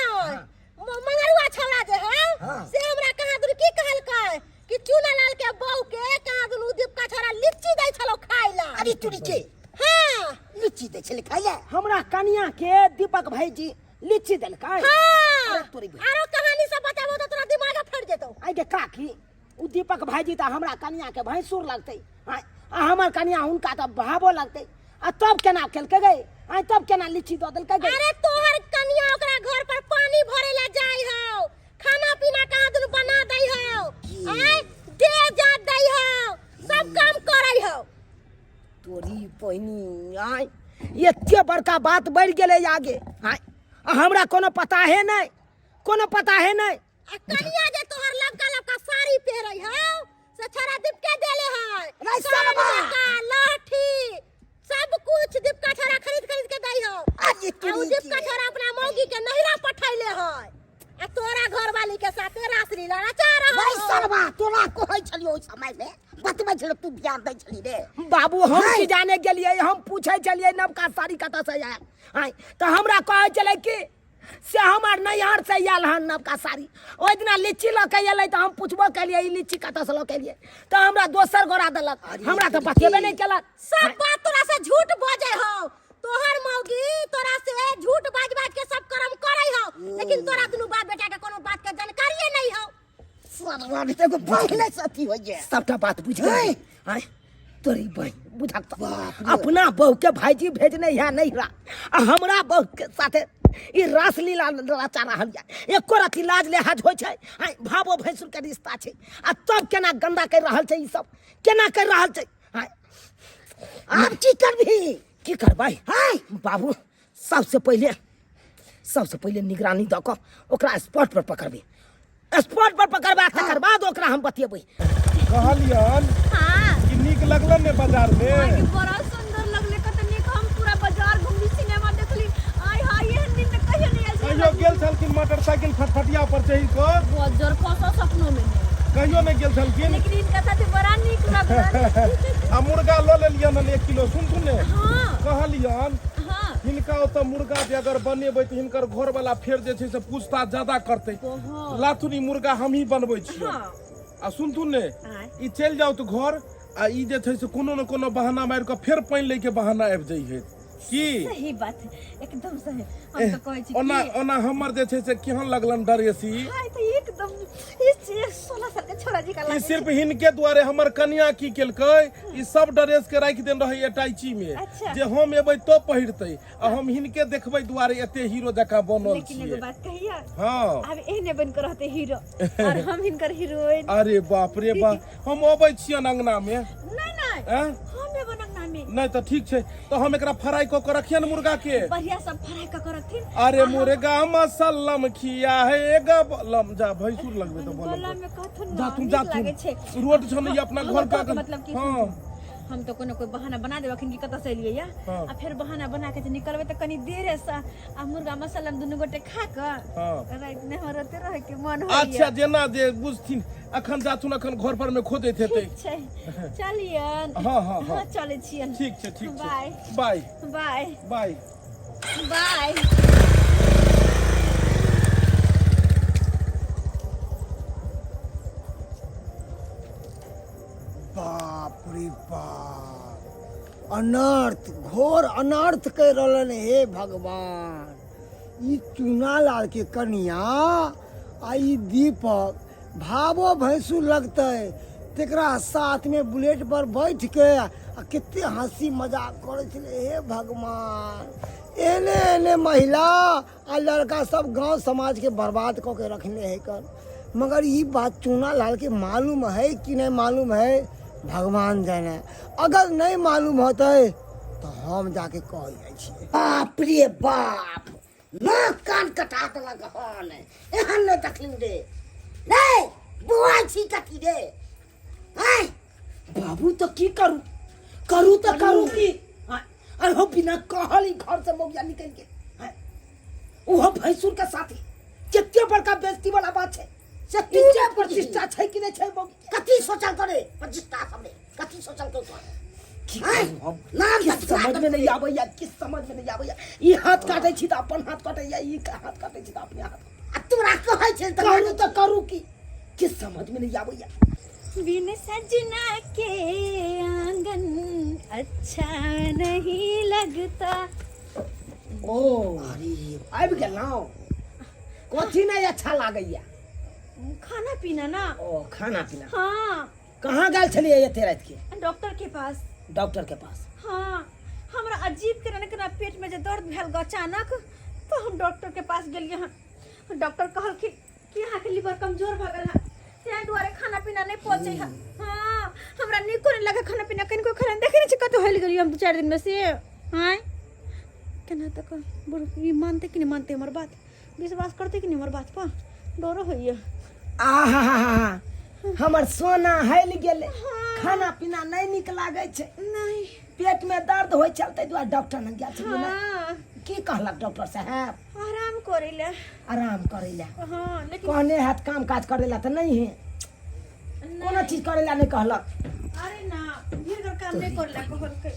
मंगरुआ छौड़ा जे है हाँ। से हमरा कहाँ दुनू की कहलकै कि चूना लाल के बहू के कहाँ दुनू दीपका छौड़ा लीची दै छलो खाय ला अरे तुरी के हाँ लीची दै छलै खाइ लए हमरा कनिया के दीपक भाईजी लीची देलकै हाँ अरे तोरी बहिन। आरो कहानी सब बताबो तो तोरा दिमाग फट जेतौ आइ के काकी उ दीपक भाईजी तऽ हमरा कनिया के भैंसुर लगतै आँय आ हमर कनिया हुनका तऽ भावो लगतै आ तब केना केलकै गै आँय तब केना लीची दऽ देलकै गै अरे तोहर कनिया ओकरा घर पर पानी भरे ला जाय हौ खाना पीना कहाँ दुनू बना दै हौ आँय दे जा दै हौ सब काम करै हौ तोरी बहिनी आँय एते बड़का बात बढ़ि गेलै आगे आँय आ हमरा कोनो पता है नहि कोनो पता है नहि आ कनिया जे तोहर लबका लबका साड़ी पहिरै हौ से छोरा दीपके देले है रे सरबा! लाठी सब कुछ दीपका छोरा खरीद खरीद के दै हौ अरे आ उ तोरी दीपका के। छोरा अपना मौगी के नहिरा पठैले है आ तोरा घरवाली के साथे रासलीला रचा रहल भाई हौ। सरबा तोरा कहै छलियौ ओहि समय मे बतबै छलियौ तू ध्यान दै छली रे बाबू हम नहि। की जाने गेलियै हम पूछै छलियै नवका साड़ी कतऽसँ आयल आँय तऽ हमरा कहै छलै कि से हमर नैहर से आयल हन नवका साड़ी ओहि दिना लीची लऽ के एलै तऽ हम पुछबो केलियै ई लीची कतऽसँ लऽ के एलियै तऽ हमरा दोसर गोरा देलक हमरा तऽ बतेबे नहि केलक सब बात तोरा से झूठ बजै हौ तोहर मौगी तोरा से झूठ बाज बाज के सब कर्म करै हौ लेकिन तोरा दुनू बाप बेटा के कोनो बात के जानकारिए नहीं हौ सरवा भी एगो पहिले से अथी होइए सबटा बात बुझ गेलियै आँय तोरी बहिन बुझक तऽ बाप रे। अपना बहू के भाईजी भेजने है नहीं रा आ हमरा बहू के साथे ई रासलीला रचा रहल या एको रति लाज लिहाज होइ छै आँय भावो भैंसुर के रिश्ता छै आ तब केना गंदा करि रहल छै ई सब केना करि रहल छै आँय आब की करबही की करबै आँय बाबू सबसे पहिले सबसे पहिले निगरानी दऽ कऽ ओकरा स्पॉट पर पकड़बै स्पॉट पर पकड़बै तकर बाद ओकरा हम बतेबै कहलियन हाँ कि नीक लगलन ने बाजार में अहाँके बड़ा सुंदर लगले कत नीक हम पूरा बाजार घुमली सिनेमा देखली आय हाय एहन दिन तऽ कहियो नहि आयल कहियो गेल छलखिन मोटरसाइकिल फटफटिया पर चढ़ि कऽ बजर खसा सपनो में नहि कहियो नहि गेल छलखिन लेकिन इनका साथे बड़ा नीक लगल आ मुर्गा लऽ लेलियन हन 1 किलो सुनथुन ने हाँ कहलियन हाँ हिनका ओतऽ मुर्गा जे अगर बनेबै तऽ हिनकर घरवाला फेर जे छै से पूछताछ ज्यादा करतै बहुत। लाथुन ई मुर्गा हमही बनबै छियै हाँ। आ सुनथुन ने आँय। ई चलि जाउ तऽ घर आ ई जे छै से कोनो ने कोनो बहाना मारि कऽ फेर पानि लै के बहाना आबि जाइ है की सही बात है एकदम सही हम तो कहै छी ओना कि ओना हमर जे छै से केहन लगलन डरेसी हाय तो एकदम इस 16 साल के छोरा जी का ई लागे सिर्फ हिनके दुआरे हमर कनिया की केलकै ई सब ड्रेस के राखि देने रहै अटैची में अच्छा। जे हम एबै तो पहिरतै आ हम हिनके देखबै दुआरे एते हीरो जकाँ बनल लेकिन एगो छियै बात कहिया हँ आब एहने बन के रहते हीरो और हम हिनकर हीरोइन अरे बाप रे बाप हम अबै छियन अंगना में नहीं नहीं आँय? हम एगो अंगना में नहि तऽ ठीक छै तऽ हम एकरा फ्राई कऽ के रखियन मुर्गा के बढ़िया सब फ्राई कऽ के रखथिन अरे मुर्गा मसल्लम खिया है ग बलम जा भैंसुर लगबे तऽ गला बलम में कहथुन जा ना तुम नीक जा तुम लागै छै रोड छौ ने ई अपना घर के आगे मतलब कि हाँ हम तो कोनो कोई बहाना बना देब अखन कि कतऽ से एलियै या हाँ। आ फेर बहाना बना के जे निकलबै तऽ कनी देरे से आ मुर्गा मसाला दुनू गोटे खा कऽ हाँ। राति में हमर ओते रहे के मन होइया अच्छा जेना जे बुझथिन अखन जाथुन अखन घर पर में खोजैत हेतै ठीक छै चलियन हाँ, हाँ, हाँ। चलै छियन ठीक छै ठीक छै बाय बाय बाय बाय बाय बाप रे बाप अनर्थ घोर अनर्थ कर रहलन हे भगवान ई चूना लाल के कनिया आ ई दीपक भावो भैंसुर लगतै तेकरा साथ में बुलेट पर बैठ के आ कते हंसी मजाक करै छलै हे भगवान एहने एहने महिला आ लड़का सब गांव समाज के बर्बाद कऽ के रखने है कर मगर ई बात चूना लाल के मालूम है कि नहीं मालूम है भगवान जाने अगर नहीं मालूम होतै तो हम जाके कह जाइ छियै बाप रे बाप नाक कान कटा देलक हन एहन नहि देखलहुँ रे रे बौआ छी कथी रे आँय बाबू तऽ की करू करू तऽ करू की आँय, अरे हो बिना कहल ही घर से मौगिया निकलि गेल आँय, ओहो भैंसुर के साथी कते बड़का बेइज्जती वाला बात छै से तू इज्जत नहि बुझही। प्रतिष्ठा छै कि नहि छै मौगी कथी सोचल करे प्रतिष्ठा सब रे कथी सोचल तो की आँय, करू हम नाम किछु तऽ समझ में नहीं आबैया किछु समझ में नहीं आबैया ई हाथ काटै छी तऽ अपन हाथ काटैया ई हाथ काटै छी तऽ अपने हाथ आ तोरा कहै छै तऽ करू तऽ करू की किछु समझ में नहीं आबैया बिन सजना के आंगन अच्छा नहीं लगता ओ अरे आबि गेलहुँ कथी नहीं अच्छा लागैया खाना पीना ना ओ खाना पीना हाँ कहाँ गेल छलियै एते राति के डॉक्टर के पास डॉक्टर के पास हाँ हमरा अजीब के केना पेट में जे दर्द भेल ग अचानक तो हम डॉक्टर के पास गेलियै हन डॉक्टर कहलखिन कि अहाँके लीवर कमजोर भऽ गेल हन ताहि दुआरे खाना पीना नहि पचै है हाँ हमरा नीको नहि लगे खाना पीना कनिको खाना देखै नहि छी कतौ हेल गेलियै हम दू चारि दिनमे से आँय केना तऽ बुढ़ ई मानतै कि नहि मानतै हमर बात विश्वास करतै कि नहि हमर बात पर डरो होइए आहा हमर सोना हेल गेलै खाना पीना नहि नीक लागै छै नहि पेट में दर्द होइ छल ताहि दुआरे डॉक्टर लग गेल छलियै ने। हाँ की कहलक डॉक्टर साहब आराम करै लए आराम करै लए हाँ लेकिन कहने हैत काम काज करै लए तऽ नहि है कोनो चीज करै लए नहि कहलक अरे ना भीड़ काम नहि करै लए कहलकै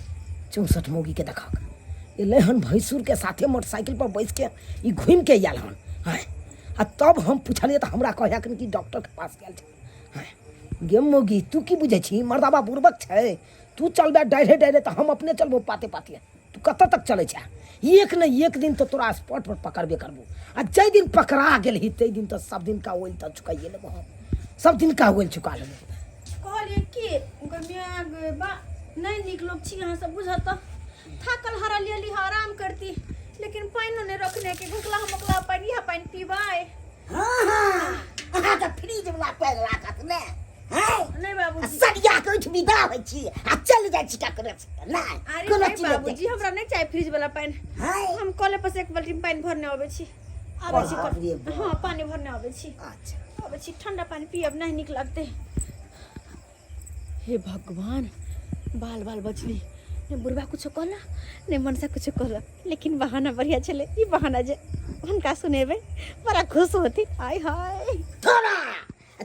64 मौगी के देखक एलै हन भैंसुर के साथे मोटरसाइकिल पर बैस के ई घूमि के आयल हन आँय आ तब हम पुछलियै तऽ हमरा कहलक कि डॉक्टर के पास गेल छै आँय गे मौगी तू की बुझै छी मर्दाबा बुड़बक छै तू चलबे डायरे डायरे तऽ हम अपने चलबो पाते पाते तू कतऽ तक चलै छै एक ने एक दिन तऽ तोरा स्पॉट पर पकड़बे करबो आ जाहि दिन पकड़ा गेलही ताहि दिन तऽ सब दिन का ओइल तऽ चुकाइए लेबो हम सब दिन का ओइल चुका लेबो कहलियै कि गै माय गै बा नहि नीक लोग छी अहाँ सब बुझत तऽ थाकल हारल एली हँ आराम करती लेकिन पानिओ नहि रखने के घुकला मोकला पानि इएह पानि पीबै हाँ हाँ अहाँके फ्रिज वला पानि लागत ने हैं नहि बाबूजी सरिया के उठि विदा होइ छी आ चलि जाइ छी ककरो से नहि अरे कोनो नहि चीज नहि बाबूजी हमरा नहि चाही फ्रिज वाला पानि हैं हम कले पर से एक बाल्टी पानि भरने अबै छी आबै छी बाप रे बाप। हाँ पानि भरने अबै छी अच्छा अबै छी ठंडा पानि पियब नहि नीक लगतै हे भगवान बाल बाल बचली ने बुढ़बा कुछो कहला ने मनसा कुछो कहला लेकिन बहाना बढ़िया छलै ई बहाना जे हुनका सुनेबै बड़ा खुश होती आय हाय तोरा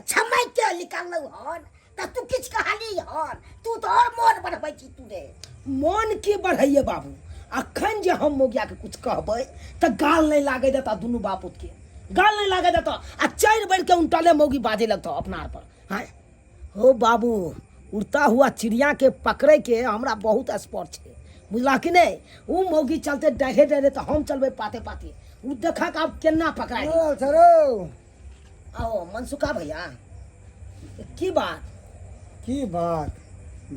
छमैक के निकाललहुँ हन तऽ तू किछु कहली हन तू तऽ आओर मोन बढ़बै छी तू रे मोन के बढ़ैये बाबू अखन जे हम मोगिया के कुछ कहबै तऽ गाल नहि लागै देता दुनू बापूत के गाल नहि लागै देता आ चारि बेर के उनटले मौगी बाजे लगतौ अपना आर पर हाँ हो बाबू उड़ता हुआ चिड़िया के पकड़े के हमरा बहुत स्पॉट छै बुझला कि नहि ओ मौगी चलते डरे डरे तऽ हम चलबै पाते पाते ओ देखक आब केना पकड़ा ओ सरो आओ मनसुखा भैया की बात की बात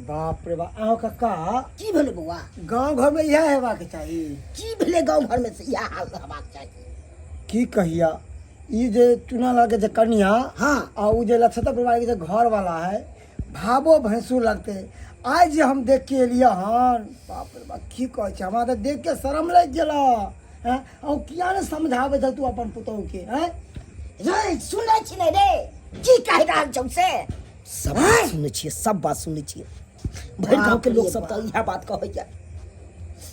बाप रे बाप अहाँ कक्का की भेलै बौआ गाँव घर में इएह हेबाक चाही की भेलै गाँव घरमे से इएह हाल रहबाक चाही की कहिया ई जे चुना लाल के जे कनिया हाँ। आ उ जे लक्षता परिवार के जे घर वाला है भावो भैंसू लगते आइ जे हम देख के एलियै हन, बाप रे बाप, की कहै छै, हमरा तऽ देख के शरम लागि गेल। हँ, ओ किया ने समझाबै छह तू अपन पुतोहु के? हँ रे, सुनै छी ने रे, की कहि रहल छौ से? सब बात सुनै छियै, सब बात सुनै छियै। भरि गाँव के लोक सब तऽ इएह बात कहैया।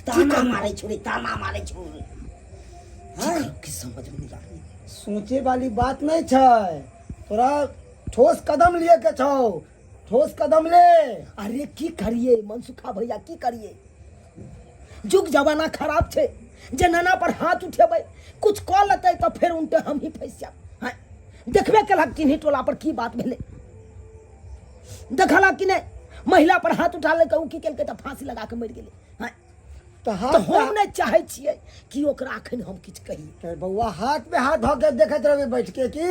ताना मारै छौ रे, ताना मारै छौ। की करू, की समझ में नहीं आबै। सोचे वाली बात नहीं छै, तोरा ठोस कदम लिए के छौ, ठोस कदम ले। अरे की करिए मनसुखा भैया, की करिए? जुग जमाना खराब छै। जे नाना पर हाथ उठेबै, कुछ कऽ लेतै तऽ फेर उनटे हम ही फंसि जायब। हँ, देखबे केलक चिन्ही टोला पर की बात भेलै, देखलक कि नहि? महिला पर हाथ उठा लेलकै, ओ की केलकै तऽ फांसी लगा के मरि गेलै। हँ, तऽ तऽ हाथ हम नहि चाहै छियै कि ओकरा अखन हम किछु कही। तऽ बौआ, हाथ पे हाथ धऽ के देखैत रहबै बैठ के की?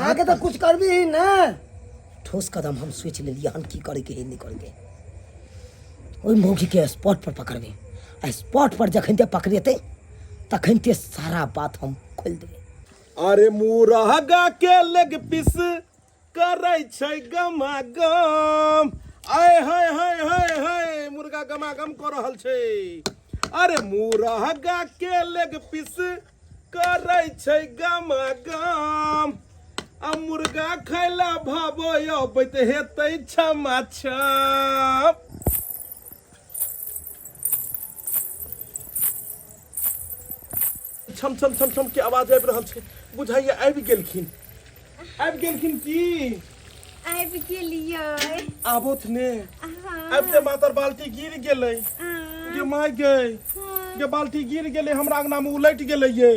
आगे तऽ कुछ करबी ही ने। ठोस कदम हम सोचि लेलियै हन, की करैके है, नहि करैके है। ओहि मौगीके स्पॉट पर पकड़बै आ स्पॉट पर जखन ते पकड़ेतै तखन ते सारा बात हम खोलि देबै। अरे मुरहगा के लेग पीस करै छै गमा गम। आय हाय हाय हाय हाय, मुर्गा गमा गम कऽ रहल छै। अरे मुरहगा के लेग पीस करै छै गमा गम, आ मुर्गा खैला भाबो अबैत हेतै क्षमा छम। छम छम छम छम के आवाज आबि रहल छै, बुझाइया आबि गेलखिन। आबि गेलखिन की? आबि गेलियै। आबोथ ने। आबिते मातर बाल्टी गिर गेलै। गे माय गे, गे बाल्टी गिर गेलै, हमरा अंगना में उलटि गेलै। ये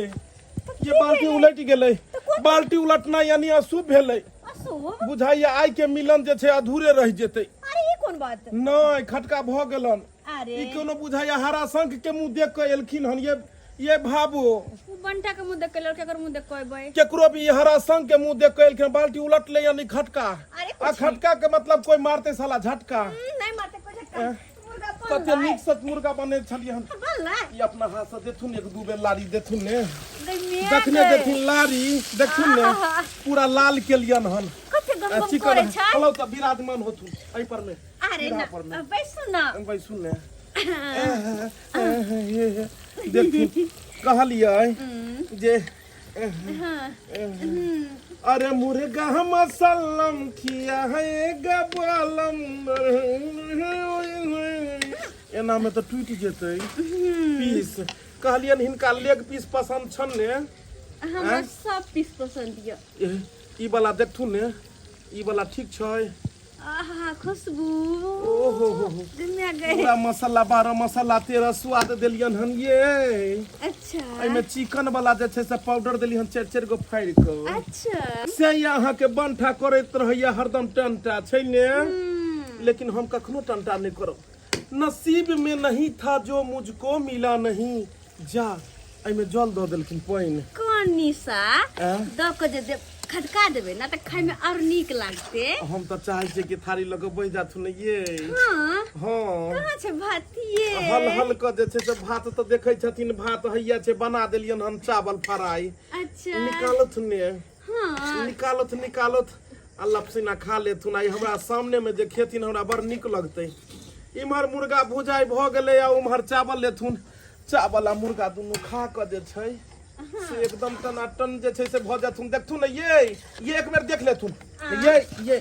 बाल्टी उलटि गेलै। बाल्टी उलटना यानी अशुभ भेलै। अशुभ बुझाइया आइ के मिलन जे छै अधूरे रहि जेतै। अरे, ई कोन बात? नहि, खटका भऽ गेलन। अरे ई कोनो बुझाइया हरा शंख के मुंह देख कऽ एलखिन हन। ये भाबो उ बंटा के मुंह देख के लड़के के मुंह देख के अयबै। केकरो भी हरा शंख के मुंह देख कऽ एलखिन, बाल्टी उलटलै यानी खटका। अरे आ खटका के मतलब कोई मारते साला झटका। नहीं मारते कोई झटका। मुर्गा कते बनलै? नीक से मुर्गा बने छलियै हन। बनलै? ई अपना हाथ से देथुन, एक दू बेर लारी देथुन ने। गई मेघ। जखने देथिन लारी, देखथुन ने, आहा। पूरा लाल केलियन हन। कते गम गम चिकन करे छै। हलो तऽ विराजमान होथुन एहि पर में। अरे ना, पर में। बैसू ना। बैसू ने। देखथिन, कहलियै जे अरे मुर्गा मसल्लम खिया है गबलम, एना में तऽ टूटि जेतै पीस। कहलियनि हिनका लेग पीस पसन्द छन ने? हमरा सब पीस पसंद यऽ। ई वाला देखथुन ने, ई वाला ठीक छै? आहा, खुशबू। ओहो हो हो। दुनिया गए। पूरा मसाला, 12 मसाला 13 स्वाद देलियन हन ये। अच्छा। एहिमे चिकन वाला जे छै से पाउडर देलियन चारि चारि गो फाड़ि कऽ। अच्छा। से ये अहाँके बंठा करैत रहैया हरदम टंटा छै ने, लेकिन हम कखनो टंटा नहि करब। नसीब में नहीं था जो मुझको मिला नहीं। जा, एहिमे जल दऽ देलखिन, पानि कनी सा आँय? दऽ के जे देब, खदका देबै ना तऽ खाय में और नीक लागते। हम तऽ चाहै छियै कि थारी लऽ कऽ बहि जाथुन ने ये। हाँ। हाँ। कहाँ छै भात ये? हल हल कऽ जे छै से भात तऽ देखै छथिन, भात हैया छै, बना देलियन हन चावल फ्राई। अच्छा। निकालथुन ने। हाँ। निकालथ निकालथ आ लपसिना खा लेथुन। आइ हमरा सामने में जे खेथिन, हमरा बड़ नीक लगतै। इम्हर मुर्गा भुजाइ भऽ गेलै आ उम्हर चावल लेथुन। चावल आ मुर्गा दुनू खा कऽ जे छै से एकदम टनाटन जे छै से भऽ जाथुन। देखथुन ने ये एक बेर देख लेथुन ये ये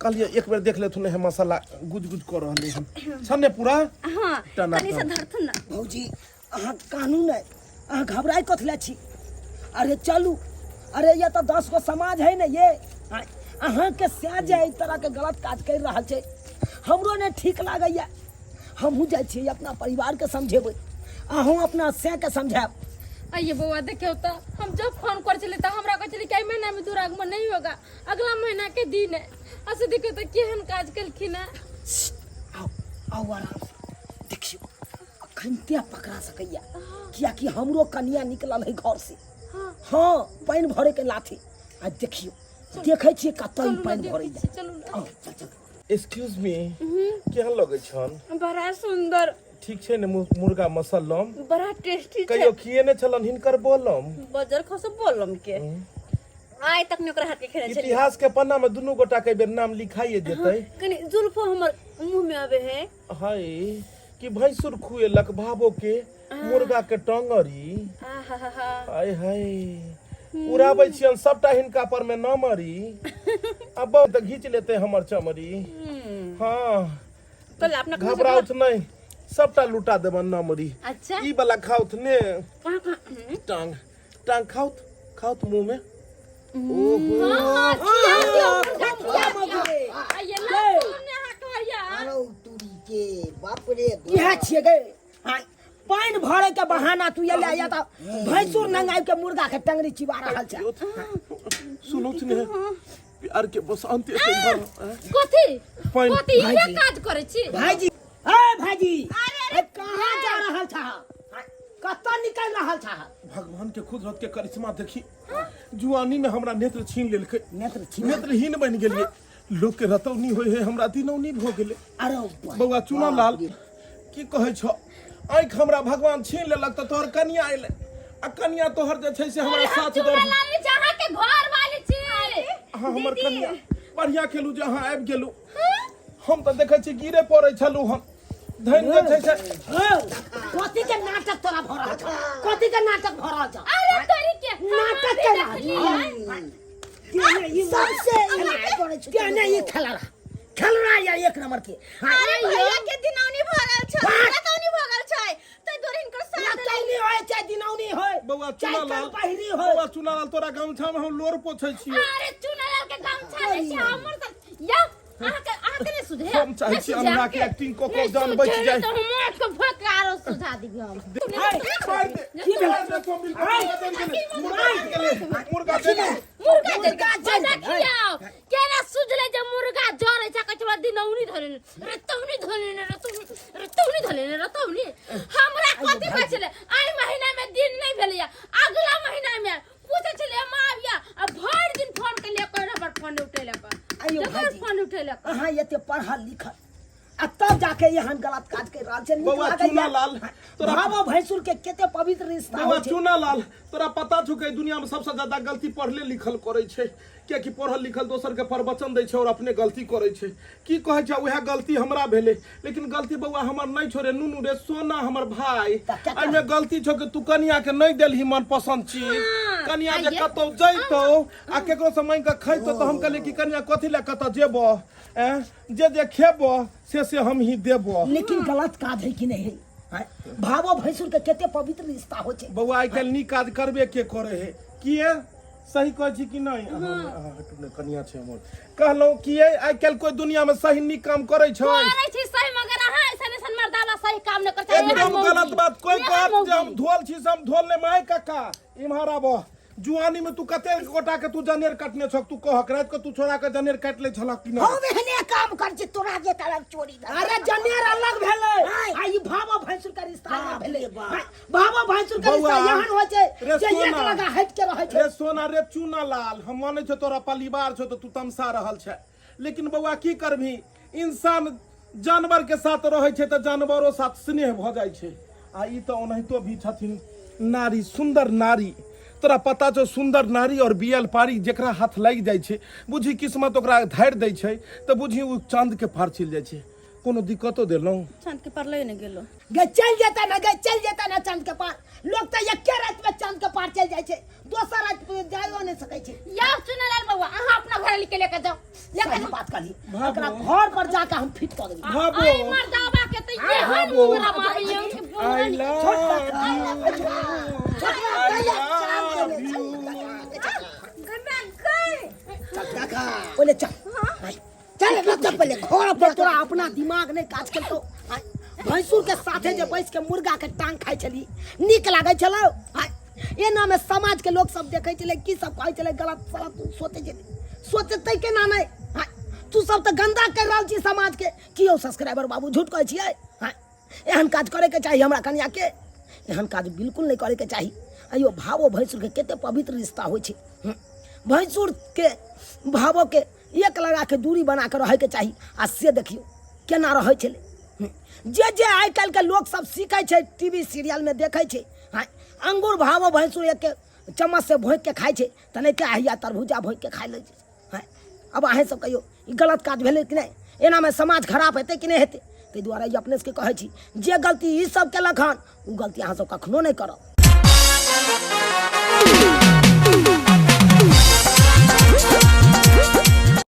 कहलियै एक बेर देख लेथुन। हे, मसाला गुज गुज कऽ रहलै हन, छन ने पूरा? हाँ। टनाटन। कनी सा धरथुन ना। भौजी, अहाँ कानू नहि, अहाँ घबराइ कथी लए छी? अरे चलू, अरे ये तऽ 10 गो समाज है ने ये। अहाँके सएह जे एहि तरहके गलत काज करि रहल छै, हमरो नहि ठीक लागैए। हमहूँ जाइ छियै, अपना परिवारके समझेबै, अहूँ अपना सएहके समझायब। आइए बौआ, देखियौ तऽ हम जब फोन कर छलियै तऽ हमरा कहै छलियै कि एहि महीना में दुरागमन नहीं होगा, अगला महीना के दिन है। अच्छा, देखियौ तऽ केहन काज केलखिन है। आउ आउ, आराम से देखियौ, अखन ते पकड़ा सकैया, कियाकि हमरो कनिया निकलल है घर से। हाँ, पानि भरे के लाथे। आ देखियौ, देखै छियै कतऽ ई चलू ने, पानि देखै भरैया। छी, चलू ने। आउ, चल चल। एक्सक्यूज मी, केहन लगै छन? बड़ा सुंदर। ठीक छै ने मुर्गा मसल्लम? बड़ा टेस्टी छै। कहियो खिएने छलन हिनकर बोलम? बजर खस बोलम के। आइ तक नहि ओकरा हाथ के खेने छलियै। इतिहास के पन्ना में दुनू गोटा के बेर नाम लिखाइए जेतै। कनि जुल्फो हमर मुंह में आवे है। हाय कि भैंसुर खुएलक भाबो के मुर्गा के टंगरी। आहाहा। हाय हाय उड़ाबै छियन सबटा हिनका पर में नमरी आ बहुत घींच लेते हमर चमरी। हाँ तो अपना घबराउत नहीं, सबटा लुटा देबन नमरी। अच्छा। ई वाला खाउत ने। कहाँ कहाँ? हम्म। टांग टांग खाउत खाउत मुंह में। ओहो। के बाप रे। इएह छियै गे। हाँ, पानि भरे के बहाना तू एले या त भैंसुर नंगाइ के मुर्गा के टंगरी चिबा रहल छै। सुनौत ने प्यार के बसंत एते भर। कथी? पानि। कथी इहे काज करै छी? भाईजी, ए भाईजी, अरे कहाँ जा रहल छा? कतऽ निकल रहल छा? भगवान के कुदरत के करिश्मा देखी, जुआनी में हमरा नेत्र छीन लेलकै। नेत्र छीन नेत्रहीन बनि गेलियै। लोक के रतौनी होइ है, हमरा दिनौनी भऽ गेलै। अरे बौआ चुना लाल, की कहै छौ, आँखि हमरा भगवान छीन लेलक तऽ तोहर कनिया अयलै आ कनिया तोहर जे छै से हमरा साथ दऽ। लाल अहाँ के घर वाली छी। अहाँ हमर कनिया, बढ़िया खेलू जे अहाँ आबि गेलू। हम तऽ देखै छी गिरे पड़ै छलू हम धनि जे छै से। कथी के नाटक तोरा भऽ रहल छौ? कथी के नाटक भऽ रहल छौ? अरे तोरी के नाटक केना? सबसे केने ई खेला रहा, खेल रहा या एक नंबर के। अरे भैया के दिनौनी भऽ गेल छै, रतौनी भऽ गेल छै, तै दुआरे हिनकर साथ रतौनी होय चाहे दिनौनी होय, बौआ चाहे चुना लाल पहिरी होय। बौआ चुना लाल, तोरा गमछा में हम लोर पोछै छियै। अरे चुना लाल के गमछा नै छै हमर त या अहाँके नहि सुझे। हम चाहै छी अन्हा के एक्टिंग कऽ कऽ जान बचि जाय। तऽ हम माथ के भोकारो सुझा दियौ हम। मारि दे, मारि दे, तो मिल के मुर्गा जरि गेलै, मुर्गा जरि गेलै, मुर्गा जरि गेलै। मुर्गा जरि गेलै। देखियौ केना सुझलै जे मुर्गा जरै छै, कहै छै हमरा दिनौनी धरे ने रतौनी धरे ने रतौनी, रतौनी धरे ने रतौनी। हमरा कथी कहै छलै, एहि महीना में दिन नहि भेलैया, अगला महीना में पूछै छलै माँ आबिया आ भरि दिन फोन केलियै, कोइ हमर फोन नहि उठेलक। आइयो जकर भाईजी। फोन उठेलक। अहाँ एते पढ़ल लिखल आ तब जाके एहन गलत काज कर रहल छै। नीक बौआ लागैया। चुना लाल, तोरा भावो भैंसुर के कते पवित्र रिश्ता बौआ होइ छै। चुना लाल, तोरा पता छौ कि दुनिया में सबसे ज्यादा गलती पढ़ले लिखल करै छै, कियाकि पढ़ल लिखल दोसर के प्रवचन दै छै और अपने गलती करै छै। की कहै छै, उएह गलती हमरा भेलै, लेकिन गलती बौआ हमर नहि छौ रे नुनू रे सोना हमर भाई। एहिमे गलती छौ कि तू कनिया के नहि देलही मनपसंद चीज। कनिया जे कतौ जैतौ आ केकरो से मांगि कऽ खैतौ तऽ हम कहलियै कि कनिया कथी लए कतऽ जेबह, एँ जे जे खेबह से से हम ही देबह। लेकिन गलत काज है कि नहीं है? आँय? भावो भैंसुर के कते पवित्र रिश्ता होइ छै। बौआ आइ काल्हि नीक काज करबे के करे है, किए सही कहै छी कि नहि? अहाँ हटू ने, कनिया छै हमर। कहलहुँ कि आइ काल्हि कोइ दुनिया में सही नीक काम करै छै? करै छी सही, मगर अहाँ ऐसन ऐसन मर्दावा सही काम नहि करै छै। एकदम गलत बात। कोई कहत जे हम धोल छी से हम धोल नहि। माय काका इम्हर आबह। जुआनी में तू कते गोटा के तू जनेर काटने छक, तू कहक राति के तू छोड़ा के जनेर काटि लै छलक कि नहि? हम एहने काम कर छी तोरा जे तरह चोरी। अरे जनेर अलग भेलै आ ई भावो भैंसुर के रिश्ता अलग भेलै। भावो भैंसुर के रिश्ता एहन होइ छै रे जे एक सोना। लगा हटि के रहै छै। रे सोना रे चूना लाल, हम मानै छौ तोरा परिवार छौ तऽ तू तमसा रहल छै, लेकिन बौआ की करबही, इंसान जानवर के साथ रहै छै तऽ जानवरो साथ स्नेह भऽ जाइ छै। आ ई तऽ ओनाहितो भी छथिन नारी, सुन्दर नारी। तोरा पता छौ सुन्दर नारी और बियल पारी जेकरा हाथ लागि जाइ छै, बुझी किस्मत ओकरा धारि दै छै तऽ बुझी ओ चाँद के पार चलि जाइ छै। कोनो दिक्कतो देलहुँ? चाँद के पार लए ने गेलो गे, चलि जेतै ने गे, चलि जेतै ने चाँद के पार। लोक तऽ एके राति में चाँद के पार चलि जाइ छै, दोसर राति में जाइयो नहि सकै छै। यौ चुनलाल बौआ, अहाँ अपना घर के लेके जाओ, लेके सही जाओ। बात कहली। भाबो। एकरा घर पर जाके हम फिट कऽ देबै। भाबो। आई मर्दावा के तऽ एहन भाबो। मुंगरा मारियौ कि I love you, I love you. पहिले चल चल चल पहिले घर पर। तोरा अपना दिमाग नहि काज केलकौ? भैंसुर के साथे जे बैस के मुर्गा के टांग खाइ छली, नीक लागै छलौ? एना में समाज के लोग सब देखै छलै, की सब कहै छलै गलत सलत सोचै छलै? सोचतै केना नहि? तू सब तऽ गंदा कर रहल छी समाज के। की यौ सब्सक्राइबर बाबू, झूठ कहै छियै? एहन काज करैके चाही हमरा कनिया के? एहन काज बिल्कुल नहि करैके चाही। अयो भावो भैंसुर के कते पवित्र रिश्ता होइ छै। भैंसुर के भावो के एक लगा के दूरी बना के रहैके चाही, आ से देखियौ केना रहै छलै। जे जे आइ काल्हिके लोक सब सीखै छै, टीवी सीरियलमे देखै छै, अंगूर भावो भैंसुर एक चम्मच से भोंकि के खाइ छै तेनाहिते अहिया तरबूजा भोंकि के खाइ लै छै। हँ, आब अहेँ सब कहियौ, ई गलत काज भेलै कि नहि? एनामे समाज खराब हेतै कि नहि हेतै? ताहि दुआरे ई अपने सबके कहै छी, जे गलती ई सब केलक हन ओ गलती अहाँ सब कखनो नहि करब।